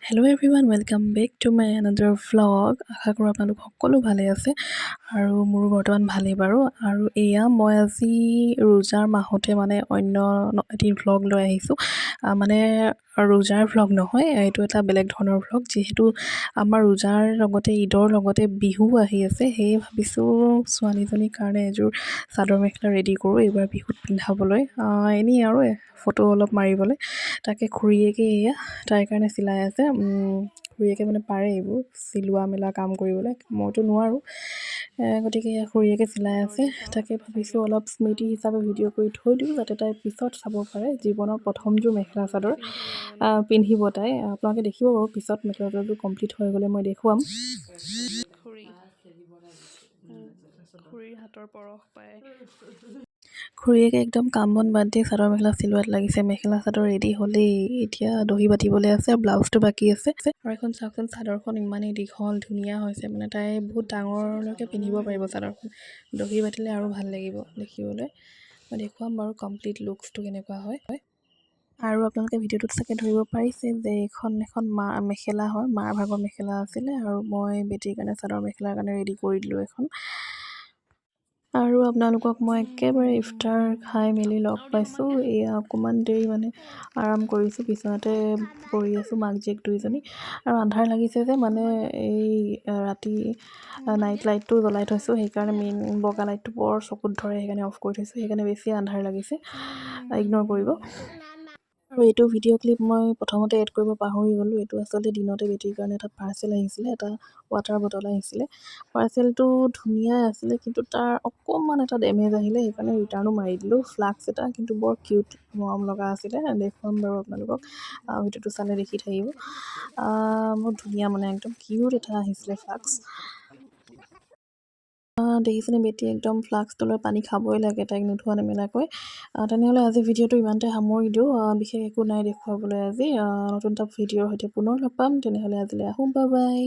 Hello everyone, welcome back to my another vlog. আশা কৰোঁ আপোনালোক সকলো ভালে আছে আৰু মোৰো বৰ্তমান ভালেই বাৰু। আৰু এয়া মই আজি ৰোজাৰ মাহতে মানে অন্য এটি ভ্লগ লৈ আহিছোঁ। মানে ৰোজাৰ ভ্লগ নহয়, এইটো এটা বেলেগ ধৰণৰ ভ্লগ। যিহেতু আমাৰ ৰোজাৰ লগতে ঈদৰ লগতে বিহু আহি আছে, সেয়ে ভাবিছোঁ ছোৱালীজনীৰ কাৰণে এযোৰ চাদৰ মেখেলা ৰেডি কৰোঁ এইবাৰ বিহুত পিন্ধাবলৈ, এনেই আৰু ফটো অলপ মাৰিবলৈ। তাকে খুৰীয়েকে এয়া তাইৰ কাৰণে চিলাই আছে। খুৰীয়েকে মানে পাৰে এইবোৰ চিলোৱা মেলা কাম কৰিবলৈ, মইতো নোৱাৰোঁ। গতিকে এয়া খুৰীয়েকে চিলাই আছে। তাকে ভাবিছোঁ অলপ স্মৃতি হিচাপে ভিডিঅ' কৰি থৈ দিওঁ, যাতে তাই পিছত চাব পাৰে। জীৱনৰ প্ৰথমযোৰ মেখেলা চাদৰ পিন্ধিব তাই। আপোনালোকে দেখিব বাৰু পিছত, মেখেলা চাদৰযোৰ কমপ্লিট হৈ গ'লে মই দেখুৱাম। খুৰী, খুৰীৰ হাতৰ পৰশ পায়। খুৰীয়েকে একদম কাম বন বাদ দি চাদৰ মেখেলা চিলোৱাত লাগিছে। মেখেলা চাদৰ ৰেডি হ'লেই, এতিয়া দহি বাতিবলৈ আছে, ব্লাউজটো বাকী আছে। আৰু এখন চাওকচোন, চাদৰখন ইমানেই দীঘল ধুনীয়া হৈছে, মানে তাই বহুত ডাঙৰলৈকে পিন্ধিব পাৰিব চাদৰখন। দহি বাতিলে আৰু ভাল লাগিব দেখিবলৈ। মই দেখুৱাম বাৰু কমপ্লিট লুকছটো কেনেকুৱা হয়। আৰু আপোনালোকে ভিডিঅ'টোত চাগে ধৰিব পাৰিছে যে এইখন এখন মা মেখেলা হয়, মাৰ ভাগৰ মেখেলা আছিলে আৰু মই বেটীৰ কাৰণে চাদৰ মেখেলাৰ কাৰণে ৰেডি কৰি দিলোঁ এখন। আৰু আপোনালোকক মই একেবাৰে ইফতাৰ খাই মেলি লগ পাইছোঁ। এয়া অকণমান দেৰি মানে আৰাম কৰিছোঁ, বিচনাতে পৰি আছোঁ মাক জীয়েক দুইজনী। আৰু আন্ধাৰ লাগিছে যে, মানে এই ৰাতি নাইট লাইটটো জ্বলাই থৈছোঁ, সেইকাৰণে মেইন বগা লাইটটো বৰ চকুত ধৰে, সেইকাৰণে অফ কৰি থৈছোঁ। সেইকাৰণে বেছি আন্ধাৰ লাগিছে, ইগন'ৰ কৰিব। আৰু এইটো ভিডিঅ' ক্লিপ মই প্ৰথমতে এড কৰিব পাহৰি গ'লোঁ। এইটো আচলতে দিনতে বেটীৰ কাৰণে এটা পাৰ্চেল আহিছিলে, এটা ৱাটাৰ বটল আহিছিলে। পাৰ্চেলটো ধুনীয়াই আছিলে, কিন্তু তাৰ অকণমান এটা ডেমেজ আহিলে, সেইকাৰণে ৰিটাৰ্ণো মাৰি দিলোঁ। ফ্লাক্স এটা, কিন্তু বৰ কিউট, মৰম লগা আছিলে। দেখুৱাম বাৰু আপোনালোকক, ভিডিঅ'টো চালে দেখি থাকিব। বহুত ধুনীয়া, মানে একদম কিউট এটা আহিছিলে ফ্লাক্স। দেখিছেনে, বেটী একদম ফ্লাক্সটো লৈ পানী খাবই লাগে তাইক নোধোৱা নেমেলাকৈ। তেনেহ'লে আজি ভিডিঅ'টো ইমানতে সামৰি দিওঁ। বিশেষ একো নাই দেখুৱাবলৈ আজি। নতুন এটা ভিডিঅ'ৰ সৈতে পুনৰ লগ পাম। তেনেহ'লে আজিলৈ আহোঁ, বাই বাই।